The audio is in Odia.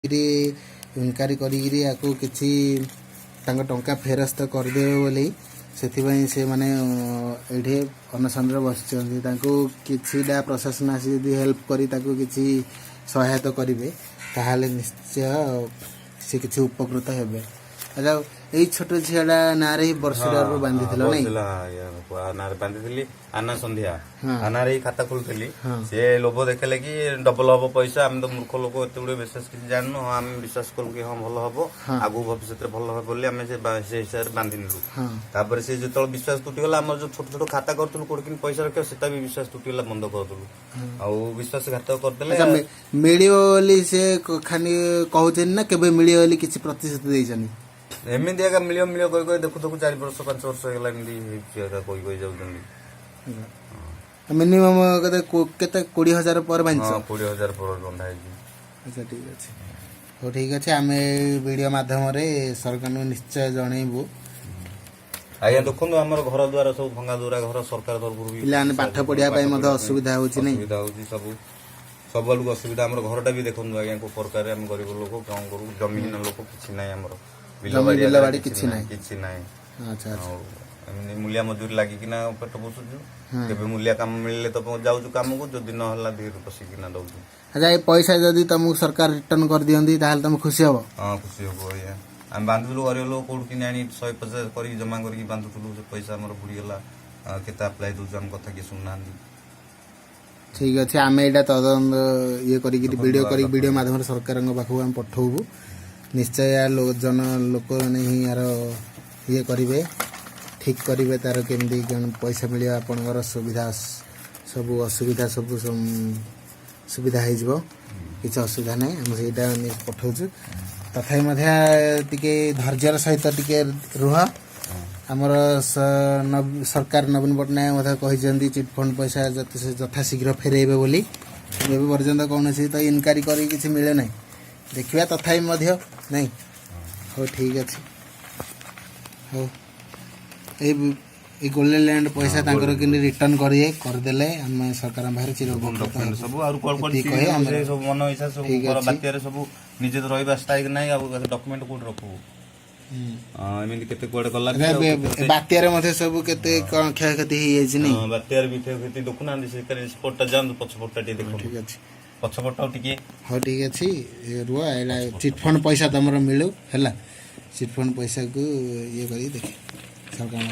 ଇନକ୍ୱାରି କରିକିରି ଆକୁ କିଛି ତାଙ୍କ ଟଙ୍କା ଫେରସ୍ତ କରିଦେବେ ବୋଲି ସେଥିପାଇଁ ସେମାନେ ଏଇଠି ଅନଶନରେ ବସିଛନ୍ତି। ତାଙ୍କୁ କିଛିଟା ପ୍ରଶାସନ ଆସି ଯଦି ହେଲ୍ପ କରି ତାକୁ କିଛି ସହାୟତା କରିବେ, ତାହେଲେ ନିଶ୍ଚୟ ସେ କିଛି ଉପକୃତ ହେବେ। ଆଚ୍ଛା, ଏଇ ଛୋଟ ଝିଅଟା ନାଁରେ ହିଁ ବର୍ଷଟାରୁ ବାନ୍ଧିଥିଲ ନାଇଁ? ବସିଲା, ନାଁରେ ବାନ୍ଧିଥିଲି, ଆନା ସନ୍ଧ୍ୟା ଆନାରେ ହିଁ ଖାତା ଖୋଲିଥିଲି। ସେ ଲୋଭ ଦେଖିଲେ କି ଡବଲ ହବ ପଇସା। ଆମେ ତ ମୂର୍ଖ ଲୋକ, ଏତେ ଗୁଡେ ବିଶେଷ କିଛି ଜାଣିନୁ। ହଁ, ଆମେ ବିଶ୍ୱାସ କଲୁ କି ହଁ, ଭଲ ହବ, ଆଗକୁ ଭବିଷ୍ୟତରେ ଭଲ ହବ ବୋଲି ଆମେ ସେ ହିସାବରେ ବାନ୍ଧି ନେଲୁ। ତାପରେ ସେ ଯେତେବେଳେ ବିଶ୍ୱାସ ତୁଟିଗଲା, ଆମର ଯୋଉ ଛୋଟ ଛୋଟ ଖାତା କରୁଥିଲୁ, କୋଉଠି କିଣି ପଇସା ରଖିବ, ସେଟା ବି ବିଶ୍ୱାସ ତୁଟିଗଲା, ବନ୍ଦ କରିଦେଲୁ ଆଉ ବିଶ୍ୱାସଘାତ କରିଦେଲେ। ଆଚ୍ଛା, ମିଳିବ ବୋଲି ସେ ଖାଲି କହୁଛନ୍ତି ନା କେବେ ମିଳିବ ବୋଲି କିଛି ପ୍ରତିଶ୍ରୁତି ଦେଇଛନ୍ତି? ଏମିତି ଏକା ମିଳିବ ମିଳିବ କହି କହି ଦେଖୁ ଦେଖୁ 4 ବର୍ଷ 5 ବର୍ଷ ହେଇଗଲା। ଏମିତି ହେଇଛି ଏକା କହି କହି ଯାଉଛନ୍ତି। ମିନିମମ୍ କେତେ କେତେ 20,000 ପରେ ବାନ୍ଧିଛ? ହଁ, 20,000 ପରେ ବନ୍ଧା ହେଇଛି। ଆଚ୍ଛା, ଠିକ ଅଛି। ହଉ, ଠିକ ଅଛି। ଆମେ ଏଇ ଭିଡ଼ିଓ ମାଧ୍ୟମରେ ସରକାରଙ୍କୁ ନିଶ୍ଚୟ ଜଣେଇବୁ। ଆଜ୍ଞା, ଦେଖନ୍ତୁ, ଆମର ଘର ଦ୍ୱାର ସବୁ ଭଙ୍ଗା ଦୁରା ଘର। ସରକାର ତରଫରୁ ବି ପିଲାମାନେ ପାଠ ପଢିବା ପାଇଁ ମଧ୍ୟ ଅସୁବିଧା ହଉଛି ନାଇଁ? ଅସୁବିଧା ହଉଛି, ସବୁ ସବୁଆଡକୁ ଅସୁବିଧା। ଆମର ଘରଟା ବି ଦେଖନ୍ତୁ ଆଜ୍ଞା, କୋଉ ପ୍ରକାରରେ। ଆମେ ଗରିବ ଲୋକ, କଣ କରୁ? ଜମିହୀନ ଲୋକ, କିଛି ନାହିଁ ଆମର। ବିଲ ଜମି, ବାଡି ବିଲ ଆଜ୍ଞା ବାଡି କିଛି ନାହିଁ। କିଛି ନାହିଁ। ଆଚ୍ଛା ଆଚ୍ଛା ଆଉ ଏମିତି ମୂଲିଆ ମଜୁରୀ ଲାଗିକିନା ପେଟ ପୋଷୁଛୁ। କେବେ ମୂଲିଆ କାମ ମିଳିଲେ ତ ଯାଉଛୁ କାମକୁ, ଯଦି ନ ହେଲା ଧୀରେ ବସିକିନା ଦଉଛୁ। ଆଚ୍ଛା, ଏ ପଇସା ଯଦି ତମକୁ ସରକାର ରିଟର୍ନ କରିଦିଅନ୍ତି, ତାହେଲେ ତମେ ଖୁସି ହବ? ହଁ, ଖୁସି ହବୁ ଆଜ୍ଞା। ଆମେ ବାନ୍ଧୁଥିଲୁ, ଗରିବ ଲୋକ, କୋଉଠୁ କିଣି ଆଣି 150 କରିକି ଜମା କରିକି ବାନ୍ଧୁଥିଲୁ। ସେ ପଇସା ଆମର ବୁଡ଼ିଗଲା। ଆଉ କେତେ ଆପ୍ଲାଏ ଦଉଛୁ, ଆମ କଥା କିଏ ଶୁଣୁନାହାନ୍ତି। ଠିକ ଅଛି, ଆମେ ଏଇଟା ତଦନ୍ତ ଇଏ କରିକି, ଭିଡ଼ିଓ କରିକି, ଭିଡ଼ିଓ ମାଧ୍ୟମରେ ସରକାରଙ୍କ ପାଖକୁ ଆମେ ପଠଉବୁ। ନିଶ୍ଚୟ ୟା ଜନ ଲୋକମାନେ ହିଁ ୟାର ଇଏ କରିବେ, ଠିକ କରିବେ ତାର କେମିତି କ'ଣ ପଇସା ମିଳିବ। ଆପଣଙ୍କର ସୁବିଧା ସବୁ ଅସୁବିଧା ସବୁ ସୁବିଧା ହେଇଯିବ, କିଛି ଅସୁବିଧା ନାହିଁ। ଆମେ ସେଇଟା ଆମେ ପଠଉଛୁ। ତଥାପି ମଧ୍ୟ ଟିକେ ଧୈର୍ଯ୍ୟର ସହିତ ଟିକେ ରୁହ। ଆମର ସରକାର ନବୀନ ପଟ୍ଟନାୟକ ମଧ୍ୟ କହିଛନ୍ତି ଚିଟଫଣ୍ଡ ପଇସା ଯଥାଶୀଘ୍ର ଫେରାଇବେ ବୋଲି। ଏବେ ପର୍ଯ୍ୟନ୍ତ କୌଣସି ତ ଇନକ୍ୱାରି କରି କିଛି ମିଳେ ନାହିଁ। ଦେଖିବା ତଥାପି ମଧ୍ୟ ନାଇଁ। ହଉ, ଠିକ ଅଛି। ହଉ, ଏଇ ଏଇ ଗୋଲ୍ଡେନ୍ ଲ୍ୟାଣ୍ଡ ପଇସା ତାଙ୍କର କେମିତି ରିଟର୍ନ କରିଦେଲେ ଆମେ ସରକାରଙ୍କ ପାଖରେ ଚିର ଉପକୃତ ଡକ୍ୟୁମେଣ୍ଟ ହେବୁ। ସବୁ ଆଉ କୁଆଡେ କୁଆଡେ ଏତିକି କହି ଆମର ସେ ସବୁ ମନ ଇଚ୍ଛା ସବୁ ଠିକ ଘର ଅଛି। ବାତ୍ୟାରେ ସବୁ ନିଜେ ତ ରହିବା ସ୍ଥାୟୀ ନାହିଁ, ଆଉ ଡକ୍ୟୁମେଣ୍ଟ କୋଉଠି ରଖିବୁ? ହଁ, ଏମିତି କେତେ କୁଆଡେ ଗଲା ବି ଆଉ ବାତ୍ୟାରେ ମଧ୍ୟ ସବୁ କେତେ କଣ କ୍ଷୟକ୍ଷତି ହେଇଯାଇଛି ନାଇଁ? ହଁ, ବାତ୍ୟାରେ ବି କ୍ଷୟକ୍ଷତି ଦେଖୁନାହାନ୍ତି। ସେ ସେପଟଟା ଯାଆନ୍ତୁ, ପଛପଟଟା ଟିକେ ଦେଖନ୍ତୁ। ଠିକ ଅଛି। ପଛପଟ ଟିକେ। ହଉ, ଠିକ ଅଛି। ଏ ରୁହ, ଏଇଟା ଚିଟଫଣ୍ଡ ପଇସା ତମର ମିଳୁ। ହେଲା, ଚିଟଫଣ୍ଡ ପଇସାକୁ ଇଏ କରିକି ଦେଖେ ସରକାର।